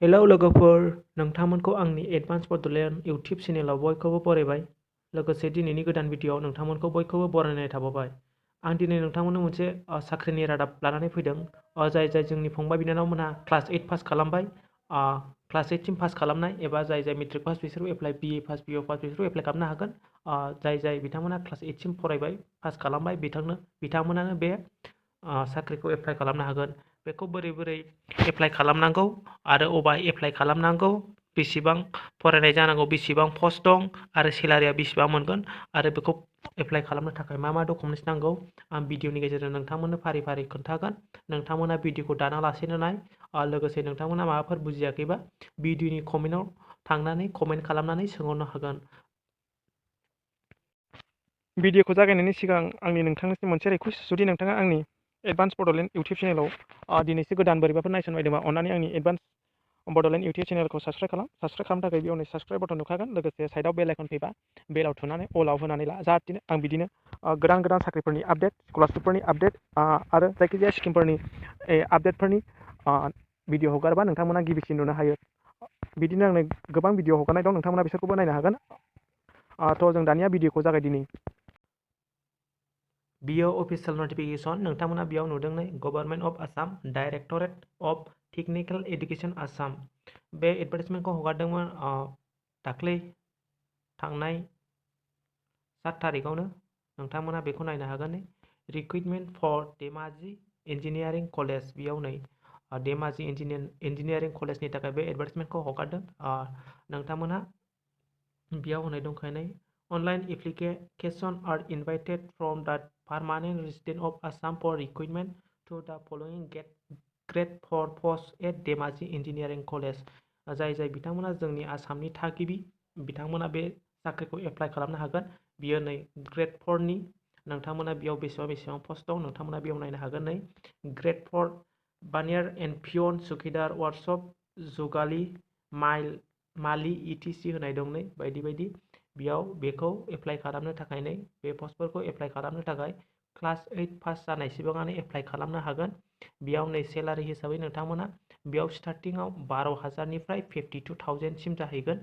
Hello लोगोफोर, नोंथांमोनखौ आंनि advance Bodoland YouTube चेनेलाव बयखौबो बरायबाय। लोगोसे दिनैनि गोदान भिडिअ'आव नोंथांमोनखौ बयखौबो बरायनाय थाबावबाय। आं दिनै नोंथांमोननो मोनसे साख्रिनि रादाब लानानै फैदों। जाय जोंनि फंबाय बिनानावमोनहा क्लास 8 पास खालामबाय, क्लास 8 सिम पास खालामनाय एबा जाय मेट्रिक पास बिसोरबो apply, BA pass BO pass बिसोरबो एप्लाइ खालामनो हागोन। जाय बिथांमोना क्लास 8 सिम फरायबाय, पास खालामबाय, बिथांमोनानो बे साख्रिखौ एप्लाइ खालामनो हागोन। बेखौ बोरै एप्लाइ खालामनांगौ आरो अबाय एप्लाइ खालामनांगौ, बेसेबां फरायनाय जानांगौ, बेसेबां पस्ट दं आरो सेलारिया बेसेबां मोनगोन आरो बेखौ एप्लाइ खालामनो थाखाय मा डकुमेन्ट्स नांगौ, आं भिडिअनि गेजेरजों नोंथांमोननो फारि फारि खोन्थागोन। नोंथांमोना भिडिअखौ दानालासेनो नाय। लोगोसे नोंथांमोना माबाफोर बुजियाखैबा भिडिअनि कमेन्टआव थांनानै कमेन्ट खालामनानै सोंहरनो हागोन। भिडिअखौ जागायनायनि सिगां आंनि नोंथांनिसिम मोनसे रिक्वेस्ट, जुदि नोंथाङा आंनि एडभान्स बड'लेण्ड इउटिउब चेनेलाव दिनैसो गोदान बोरैबाफोर नायसनबायदोंबा अन्नानै आंनि एडभान्स बड'लेण्ड इउटिउब चेनेलखौ साबस्क्राइब खालामनो थाखाय बेयाव साबस्क्राइब बटन नुखागोन। लोगोसे साइडआव बेल आइकन फैबा बेलाव थुनानै अलाव होनानै ला, जाहाथे आं बिदिनो गोदान साख्रिफोरनि आपडेट, स्कलारशिपफोरनि आपडेट आरो जायखिजाया स्किमफोरनि आपडेटफोरनि भिडिअ हगारबा नोंथांमोना गिबिसिन नुनो हायो। बिदिनो आंनो गोबां भिडिअ हगारनाय दं, नोंथांमोना बिसोरखौबो नायनो हागोन। थ' जों दानिया भिडिअखौ जागायदिनि। बियो अफिसियेल नटिफिकेसन, नोंथांमोना बेयाव नुदों नै, government of Assam, directorate of technical education Assam. बे एडभार्टाइजमेन्टखौ हगारदोंमोन दाख्लै थांनाय 7 तारिखआवनो। नोंथांमोना बेखौ नायनो हागोन नै, recruitment for Dhemaji engineering college. बेयाव नै धेमाजि इन्जिनियारिं कलेजनि थाखाय बे एडभार्टाइजमेन्टखौ हगारदों। नोंथांमोना बेयाव होनाय दंखायो नै, online application are invited from the permanent resident of Assam for recruitment to the following grade 4 post at Dhemaji engineering college. जाय बिथांमोना जोंनि आसामनि थागिबि, बिथांमोना बे साख्रिखौ एप्लाइ खालामनो हागोन। बियो नै ग्रेड 4 नि। नोंथांमोना बेयाव बेसेबां पस्ट दं, नोंथांमोना बेयाव नायनो हागोन नै, ग्रेड 4 बानियार एन्ड पियन सुकिदार वार्कशप जुगाली माली ETC होनाय दं नै, बायदि बेयाव बेखौ एप्लाइ खालामनो थाखाय नै, बे पस्टफोरखौ एप्लाइ खालामनो थाखाय क्लास 8 पास जानाय सिबाङानो एप्लाइ खालामनो हागोन। बेयाव नै सेलारि हिसाबै नोंथांमोना बेयाव स्टार्टिंआव 12,000निफ्राय 52,000 सिम जाहैगोन।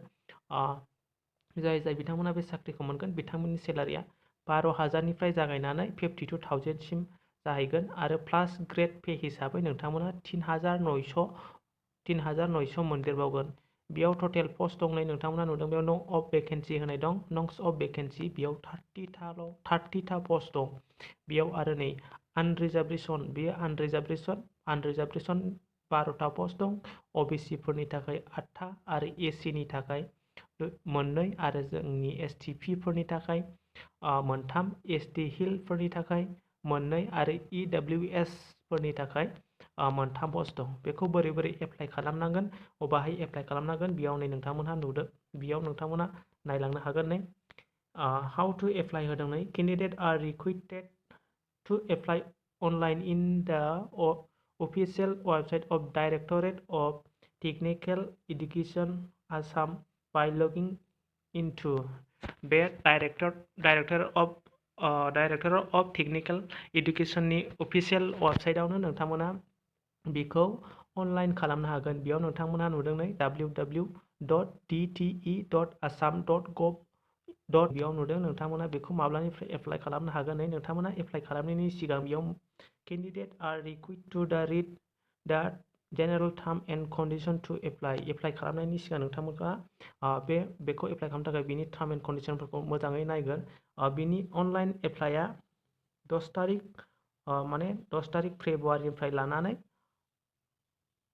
जाय बिथांमोना बे साख्रिखौ मोनगोन, बिथांमोननि सेलारिया 12,000निफ्राय जागायनानै 52,000 सिम जाहैगोन। आरो प्लास ग्रेड पे हिसाबै नोंथांमोना 3,900 मोनदेरबावगोन। बेयाव टटेल पस्ट दं नै, नोंथांमोना नुदों बेयाव नं अफ भेकेन्सि होनाय दं, नंस अफ भेकेन्सि बेयाव 30था पस्ट दं। बेयाव आरो नै आनरिजार्भेशन, बेयो आनरिजार्भेशन 12था पस्ट दं। OBC फोरनि थाखाय 8था आरो SC नि थाखाय 2 आरो जोंनि STP फोरनि थाखाय 3, SD हिल फोरनि थाखाय 2 आरो EWS फोरनि थाखाय 3 पस्ट दं। बेखौ बोरै एप्लाइ खालामनांगोन, अबाहाय एप्लाइ खालामनांगोन, बेयाव नै नोंथांमोनहा नुदों, बेयाव नोंथांमोना नायलांनो हागोन नै, हाउ टु एप्लाइ होदों नै, candidate are requested to apply online in the official website of directorate of technical education Assam by logging into बे डाइरेक्टर अफ टेक्निकेल एडुकेशननि अफिसियेल वेबसाइटआवनो नोंथांमोना बेखौ अनलाइन खालामनो हागोन। बेयाव नोंथांमोना नुदों नै, www.dte.assam.gov. बेयाव नुदों, नोंथांमोना बेखौ माब्लानिफ्राय एप्लाइ खालामनो हागोन नै, नोंथांमोना एप्लाइ खालामनायनि सिगां बेयाव candidate are requested to read the general term and condition to apply खालामनायनि सिगां नोंथांमोना बेखौ एप्लाइ खालामनो थाखाय बिनि टार्म एन्ड कन्डिशनफोरखौ मोजाङै नायगोन। बिनि अनलाइन एप्लाइआ 10 तारिख फेब्रुवारिनिफ्राय लानानै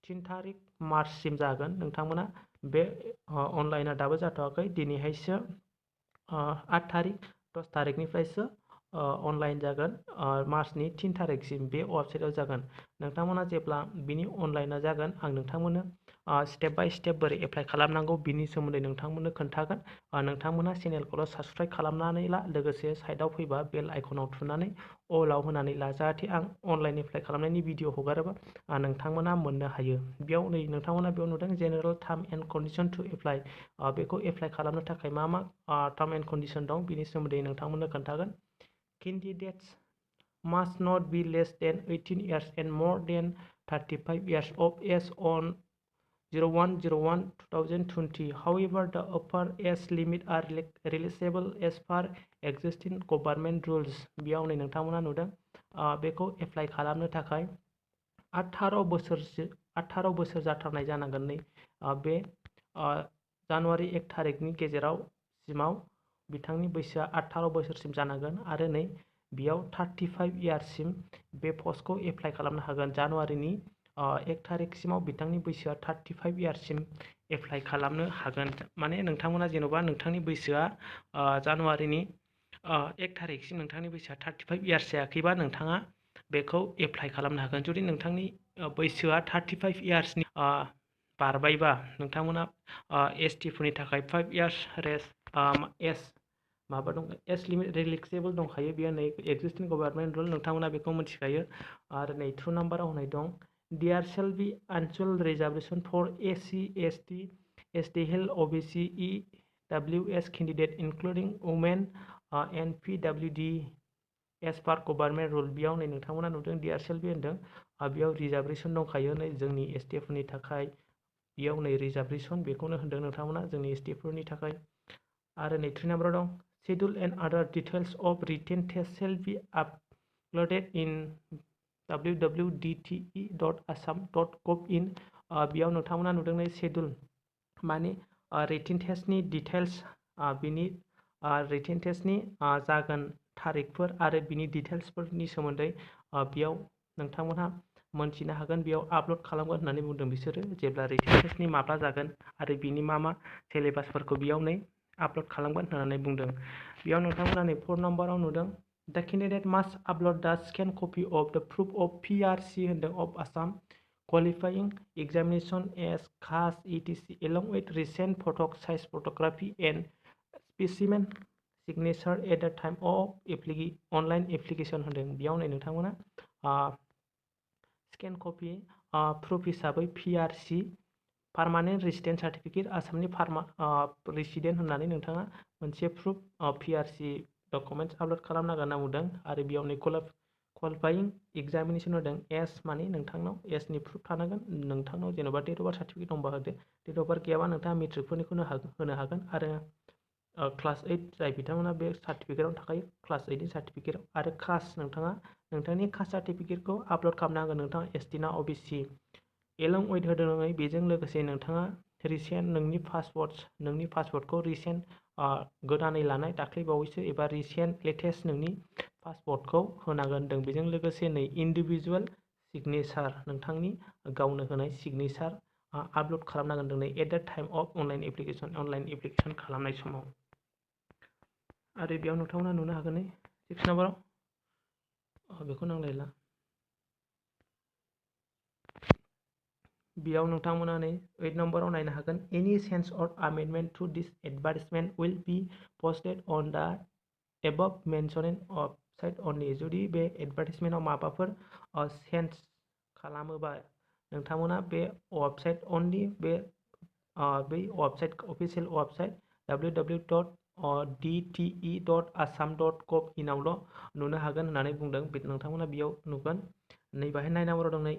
3 तारिख मार्चसिम जागोन। नोंथांमोना बे अनलाइना दाबो जाथ'वाखै, दिनैहायसो 8 तारिख, 10 तारिखनिफ्रायसो अनलाइन जागोन। मार्चनि 3 तारिखसिम बे वेबसाइटआव जागोन। नोंथांमोना जेब्ला बिनि अनलाइना जागोन, आं नोंथांमोननो स्टेप बाय स्टेप बोरै एप्लाइ खालामनांगौ बिनि सोमोन्दै नोंथांमोननो खोन्थागोन। नोंथांमोना चेनेलखौल' साबस्क्राइब खालामनानै ला, लोगोसे साइडआव फैबा बेल आइकनाव थुनानै अलाव होनानै ला, जाहाथे आं अनलाइन एप्लाइ खालामनायनि भिडिअ हगारोबा नोंथांमोना मोननो हायो। बेयाव नै नोंथांमोना बेयाव नुदों general term and condition to apply. बेखौ एप्लाइ खालामनो थाखाय मा टार्म एन्ड कन्डिशन दं बिनि सोमोन्दै नोंथांमोननो खोन्थागोन। केन्डिडेट्स must not be less than 18 years and more than 35 years of age on 01/01/2020. However, the upper age limit are releasable as per existing government rules. बेयाव नै नोंथांमोना नुदों बेखौ एप्लाइ खालामनो थाखाय 18 बोसोर जाथारनाय जानांगोन नै बे जानुवारि 1 तारिखनि गेजेराव सिमाव बिथांनि बैसोआ 18 बोसोरसिम जानांगोन आरो नै बेयाव 35 इयार्ससिम बे पस्टखौ एप्लाइ खालामनो हागोन। जानुवारिनि 1 तारिखसिमाव बिथांनि बैसोआ 35 इयार्ससिम एप्लाइ खालामनो हागोन। माने नोंथांमोना जेन'बा नोंथांनि बैसोआ जानुवारिनि 1 तारिखसिम नोंथांनि बैसोआ 35 इयार्स जायाखैबा नोंथाङा बेखौ एप्लाइ खालामनो हागोन। जुदि नोंथांनि बैसोआ 35 इयार्सनि बारबायबा नोंथांमोना ST फोरनि थाखाय 5 इयार्स माबा दं एज लिमिट रिलेक्सेबल दंखायो। बेयो नै एक्जिस्टिं गभर्नमेन्ट रुल नोंथांमोना बेखौ मिथिखायो। आरो नै 2 नाम्बाराव होनाय दं there shall be usual reservation for SC ST ST hill OBC EWS candidate including women and PWD as per government rule. बेयाव नै नोंथांमोना नुदों देयर शेल बी होनदों बेयाव रिजार्वेशन दंखायो नै जोंनि ST फोरनि थाखाय बेयाव नै रिजार्वेशन बेखौनो होनदों नोंथांमोना जोंनि ST फोरनि थाखाय। आरो नै 3 नाम्बाराव दं schedule and other details of written test shall be uploaded in www.dte.assam.gov.in। बेयाव नोंथांमोना नुदों नै शेड्यूल माने रिटेन टेस्टनि डिटेल्स बिनि रिटेन टेस्टनि जागोन थारिखफोर आरो बिनि डिटेल्सफोरनि सोमोन्दै बेयाव नोंथांमोनहा मोनथिनो हागोन। बेयाव आपल'ड खालामगोन होननानै बुंदों बिसोरो जेब्ला रिटेन टेस्टनि माब्ला जागोन आरो बिनि मा सिलेबासफोरखौ बेयाव नै आपल'ड खालामगोन होननानै बुंदों। बेयाव नोंथांमोना नै 4 नाम्बाराव नुदों the candidate must upload the scan copy of the proof of PRC होनदों of Assam qualifying examination age caste etc along with recent photo size photography and specimen signature at the time of online application होनदों। बेयाव नै नोंथांमोना scan copy proof हिसाबै PRC permanent resident certificate आसामनि resident होननानै नोंथाङा मोनसे प्रुफ PRC डकुमेन्ट्स आपल'ड खालामनांगोन होनना बुंदों। आरो बेयाव नै क्वालिफाइं एग्जामिनेशन होदों एज माने नोंथांनाव एजनि प्रुफ थानांगोन। नोंथांनाव जेन'बा डेट अफ बार्थ सार्टिफिकेट दंबा होदो डेट अफ बार्थ गैयाबा नोंथाङा मेट्रिकफोरनिखौनो होनो हागोन। आरो क्लास 8 जाय बिथांमोना बे सार्टिफिकेटआव थाखायो क्लास 8 नि सार्टिफिकेटआव आरो कास्ट नोंथाङा नोंथांनि कास्ट सार्टिफिकेटखौ आपल'ड खालामनांगोन नोंथाङा ST ना OBC एलं विथ होदों बेजों लोगोसे नोंथाङा रिसेन्ट नोंनि पासपोर्टखौ रिसेन्ट गोदानै लानाय दाख्लै बावैसो एबा रिसेन्ट लेटेस्ट नोंनि पासपोर्टखौ होनांगोन होनदों। बेजों लोगोसे नै इन्डिभिजुवेल सिगनेचार नोंथांनि गावनो होनाय सिगनेचार आपल'ड खालामनांगोन होनदों नै at the time of online application खालामनाय समाव। आरो बेयाव नोंथांमोना नुनो हागोन नै 6 नाम्बाराव बेखौ नांलायला बेयाव नोंथांमोना नै 8 नाम्बाराव नायनो हागोन any change or amendment to this advertisement will be posted on the above mentioned website अनलि। जुदि बे एडभार्टाइजमेन्टआव माबाफोर चेन्ज खालामोबा नोंथांमोना बे वेबसाइट अनलि बै वेबसाइट अफिसियेल वेबसाइट www.dte.assam.gov.in आवल' नुनो हागोन होननानै बुंदों। नोंथांमोना बेयाव नुगोन नै बाहाय 9 नाम्बाराव दं नै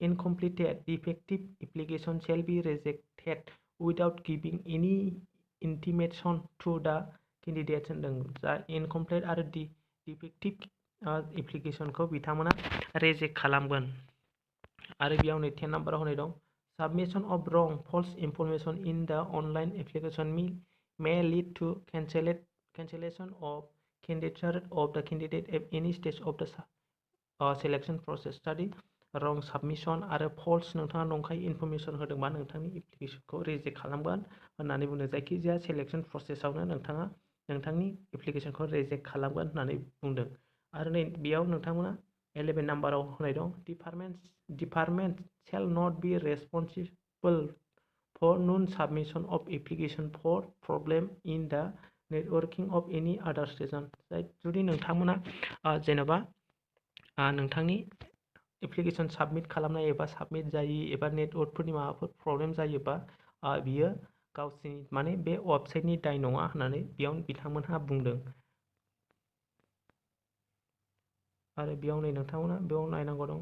incompleted defective application shall be rejected without giving any intimation to the candidate होनदों। जा इनकमप्लिट आरो डिफेक्टिभ एप्लिकेशनखौ बिथांमोना रिजेक्ट खालामगोन। आरो बेयाव नै 10 नाम्बाराव होनाय दं submission of wrong false information in the online application may lead to cancellation of candidature of the candidate at any stage of the selection process। Study रं साबमिशन आरो फल्स नोंथाङा नंखाय इनफरमेशन होदोंबा नोंथांनि एप्लिकेशनखौ रिजेक्ट खालामगोन होननानै बुंदों। जायखिजाया सिलेक्शन प्रसेसआवनो नोंथाङा नोंथांनि एप्लिकेशनखौ रिजेक्ट खालामगोन होननानै बुंदों। आरो नै बेयाव नोंथांमोना 11 नाम्बाराव होनाय दं department shall not be responsible for non-submission of application for problem in the networking of any other reason। जुदि नोंथांमोना जेनेबा नोंथांनि एप्लिकेशन साबमिट खालामनाय एबा साबमिट जायि एबा नेटवर्कफोरनि माबाफोर प्रब्लेम जायोबा बियो गावसिनि माने बे वेबसाइटनि दाय नङा होननानै बेयाव बिथांमोनहा बुंदों। आरो बेयाव नै नोंथांमोना बेयाव नायनांगौ दं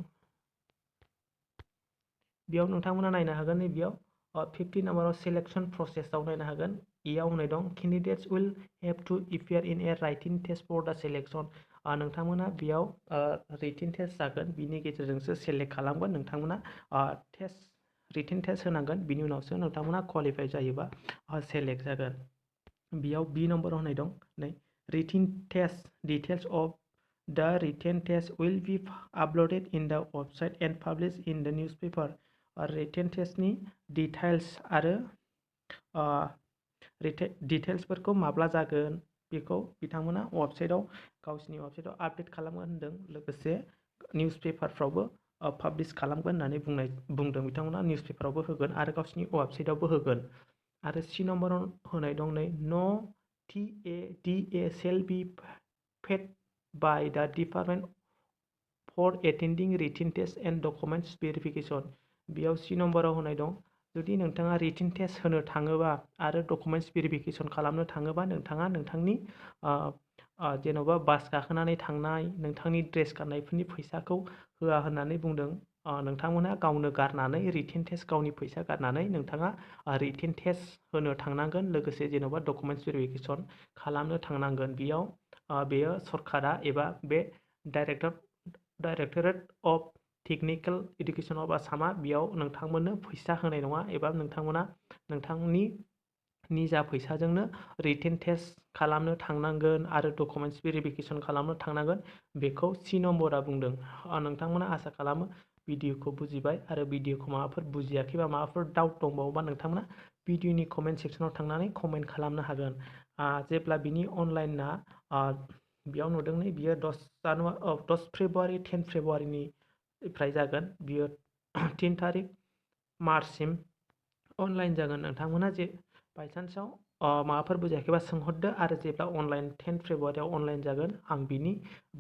बेयाव नोंथांमोना नायनो हागोन नै बेयाव 50 नाम्बाराव सिलेक्शन प्रसेसआव नायनो हागोन इयाव होनाय दं candidates will have to appear in a written test for the selection नोंथांमोना बेयाव written test जागोन बिनि गेजेरजोंसो सेलेक्ट खालामगोन नोंथांमोना written test होनांगोन बिनि उनावसो नोंथांमोना क्वालिफाइ जायोबा सेलेक्ट जागोन बेयाव बी नम्बराव होनाय दं नै written test details of the written test will be uploaded in the website and published in the newspaper written testनि डिटेल्स आरो डिटेल्सफोरखौ माब्ला जागोन बेखौ बिथांमोना वेबसाइटआव गावसिनि वेबसाइटआव आपडेट खालामगोन होनदों लोगोसे निउसपेपारफ्रावबो पाब्लिश खालामगोन होननानै बुंदों बिथांमोना निउसपेपारावबो होगोन आरो गावसिनि वेबसाइटआवबो होगोन आरो सी नम्बराव होनाय दं नै नो TA shall be paid by the department for attending written test and documents verification बेयाव सी नम्बराव होनाय दं जुदि नोंथाङा रिटिन टेस्ट होनो थाङोबा आरो डकुमेन्ट्स भेरिफिकेसन खालामनो थाङोबा नोंथाङा नोंथांनि जेन'बा बास गाखोनानै थांनाय नोंथांनि ड्रेस गाननायफोरनि फैसाखौ होआ होननानै बुंदों नोंथांमोना गावनो गारनानै रिटिन टेस्ट गावनि फैसा गारनानै नोंथाङा रिटिन टेस्ट होनो थांनांगोन लोगोसे जेन'बा डकुमेन्ट्स भेरिफिकेसन खालामनो थांनांगोन बेयो सरकारा एबा बे directorate of technical education of आसामा बेयाव नोंथांमोननो फैसा होनाय नङा एबा नोंथांमोना नोंथांनि निजा फैसाजोंनो रिटेन टेस्ट खालामनो थांनांगोन आरो डकुमेन्ट्स भेरिफिकेसन खालामनो थांनांगोन बेखौ सी नम्बरा बुंदों नोंथांमोना आसा खालामो भिडिअखौ बुजिबाय आरो भिडिअखौ माबाफोर बुजियाखैबा माबाफोर डाउट दंबावोबा नोंथांमोना भिडिअनि कमेन्ट सेक्सनाव थांनानै कमेन्ट खालामनो हागोन जेब्ला बिनि अनलाइना बेयाव नुदों नै बियो 10 फेब्रुवारि 10 फेब्रुवारिनिफ्राय जागोन बियो 3 तारिख मार्चसिम अनलाइन जागोन नोंथांमोना जे बायसान्सआव माबाफोर बुजियाखैबा सोंहरदो आरो जेब्ला अनलाइन 10 फेब्रुवारियाव अनलाइन जागोन आं बिनि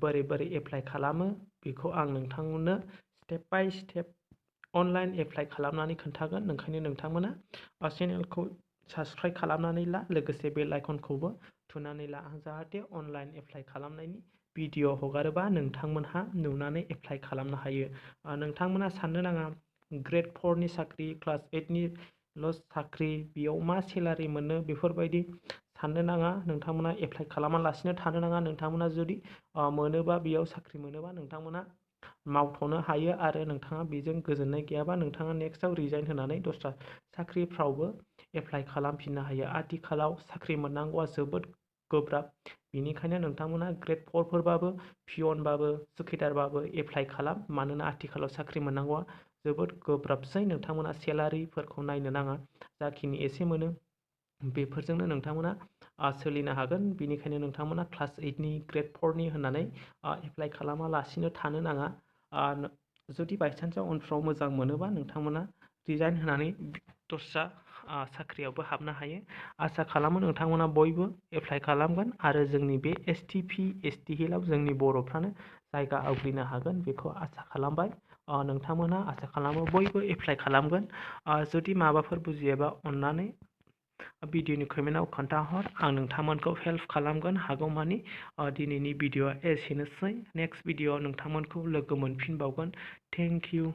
बोरै एप्लाइ खालामो बेखौ आं नोंथांमोननो step by step online apply खालामनानै खोन्थागोन ओंखायनो नोंथांमोना चेनेलखौ साबस्क्राइब खालामनानै ला लोगोसे बेल आइकनखौबो थुनानै ला जाहाथे अनलाइन एप्लाइ खालामनायनि भिडिअ हगारोबा नोंथांमोनहा नुनानै एप्लाइ खालामनो हायो नोंथांमोना साननो नाङा ग्रेड 4नि साख्रि क्लास 8निल' साख्रि बेयाव मा सेलारि मोनो बेफोरबायदि साननो नाङा नोंथांमोना एप्लाइ खालामालासिनो थानो नाङा नोंथांमोना जुदि मोनोबा बेयाव साख्रि मोनोबा नोंथांमोना मावथ'नो हायो आरो नोंथाङा बेजों गोजोननाय गैयाबा नोंथाङा नेक्स्टआव रिजाइन होनानै दस्रा साख्रिफ्रावबो एप्लाइ खालामफिननो हायो आथिखालाव साख्रि मोननांगौआ जोबोद गोब्राब बेनिखायनो नोंथांमोना ग्रेड 4फोरबाबो पियनबाबो सुखिदारबाबो एप्लाइ खालाम मानोना आथिखालाव साख्रि मोननांगौआ जोबोद गोब्राबसै नोंथांमोना सेलारिफोरखौ नायनो नाङा जाखिनि एसे मोनो बेफोरजोंनो नोंथांमोना सोलिनो हागोन बेनिखायनो नोंथांमोना क्लास 8नि ग्रेड 4नि होननानै एप्लाइ खालामालासिनो थानो नाङा जुदि बायसान्सआव उनफ्राव मोजां मोनोबा नोंथांमोना रिजाइन होनानै दस्रा साख्रियावबो हाबनो हायो आसा खालामो नोंथांमोना बयबो एप्लाइ खालामगोन आरो जोंनि बे ST हिलाव जोंनि बर'फ्रानो जायगा आवग्रिनो हागोन बेखौ आसा खालामबाय नोंथांमोना आसा खालामो बयबो एप्लाइ खालामगोन जुदि माबाफोर बुजियोबा अननानै भिडिअनि कमेन्टआव खोन्थाहर आं नोंथांमोनखौ हेल्प खालामगोन हागौमानि दिनैनि भिडिअआ एसेनोसै नेक्स्ट भिडिअआव नोंथांमोनखौ लोगो मोनफिनबावगोन थेंक इउ